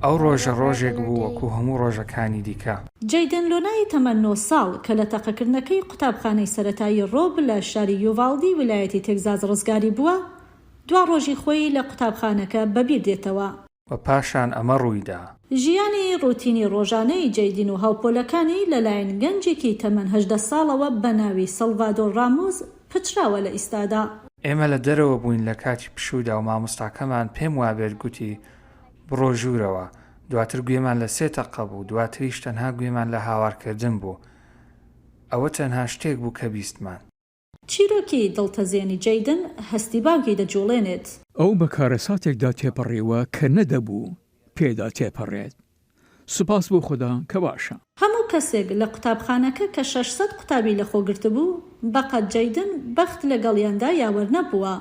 ئەو ڕۆژە ڕۆژێک بوو وەکو هەموو ڕۆژەکانی دیکە. جەیدن لۆنای تەمەن نۆ ساڵ، کە لە تەقەکردنەکەی قوتابخانەی سەرەتایی ڕۆب لە شاری یوڤاڵدی ویلایەتی تێکزاس ڕزگاری بووە، دوا ڕۆژی خۆی لە قوتابخانەکە بەبیر دێتەوە. و پاشان ئەمە ڕوویدا. ژیانی ڕۆتینی ڕۆژانەی جەیدین و هاوپۆلەکانی لەلایەن گەنجێکی تەمەن 18 ساڵەوە بەناوی سەلڤادۆر ڕامۆس پچڕاوە لە ئیستادا. ئێمە لە دەرەوە بووین لە کاتی پشوودا و مامۆستاکەمان پێم وابێت گوتی بڕۆ ژوورەوە، دواتر گوێمان لە سێ تەقە بوو، دواتریش تەنها گوێمان لە هاوارکردن بوو. ئەوە تەنها شتێک بوو کە بیستمان. چیرۆکی دڵتەزێنی جەیدن هەستی باوکی دەجوڵێنێت. ئەو بە کارەساتێکدا تێپەڕیوە کە نەدەبوو پێیدا تێپەڕێت. سوپاس بۆ خودا کە باشە. هەموو کەسێک لە قوتابخانەکە کە 600 قوتابی لەخۆگرتبوو، بەقەد جەیدن بەخت لەگەڵیاندا یاوەر نەبووە.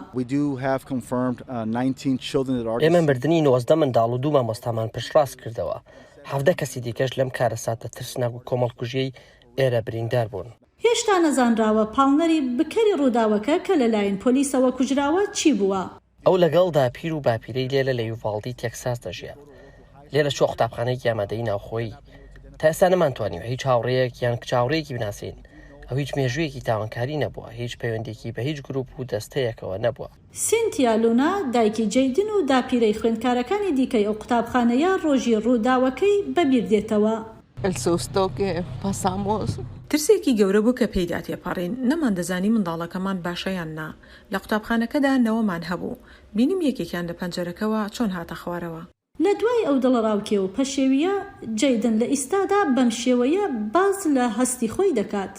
ئێمە مردنی 19 منداڵ و دوو مامۆستامان پشتڕاست کردەوە، 17 کەسی دیکەش لەم کارەساتە ترسناک و کۆمەڵکوژییەی ئێرە بریندار بوون. هێشتا نەزانراوە پاڵنەری بکەری ڕووداوەکە کە لەلایەن پۆلیسەوە کوژراوە چی بووە. ئەو لەگەڵ داپیر و باپیرەی لێلە لە یوڤاڵدی تێکساس دەژیا. لێلە چووە قوتابخانەیەکی ئامادەیی ناوخۆیی. تا ئێستا نەمانتوانیوە هیچ هاوڕێیەک یان کچە هاوڕێیەکی بناسین. ئەو هیچ مێژوویەکی تاوانکاری نەبووە، هیچ پەیوەندییەکی بە هیچ گروپ و دەستەیەکەوە نەبووە. سینتیا لونا، دایکی جەیدن و داپیرەی خوێندکارەکانی دیکەی ئەو قوتابخانەیە ڕۆژی ڕووداوەکەی بەبیر دێتەوە. ترسێکی گەورە بوو کە پێیدا تێپەڕین، نەماندەزانی منداڵەکەمان باشە یان نا. لە قوتابخانەکەدا نەوەمان هەبوو. بینیم یەکێکیان لە پەنجەرەکەوە چۆن هاتە خوارەوە. لە دوای ئەو دڵەڕاوکێ و پەشێوییە، جەیدن لە ئیستادا بەم شێوەیە باس لە هەستی خۆی دەکات.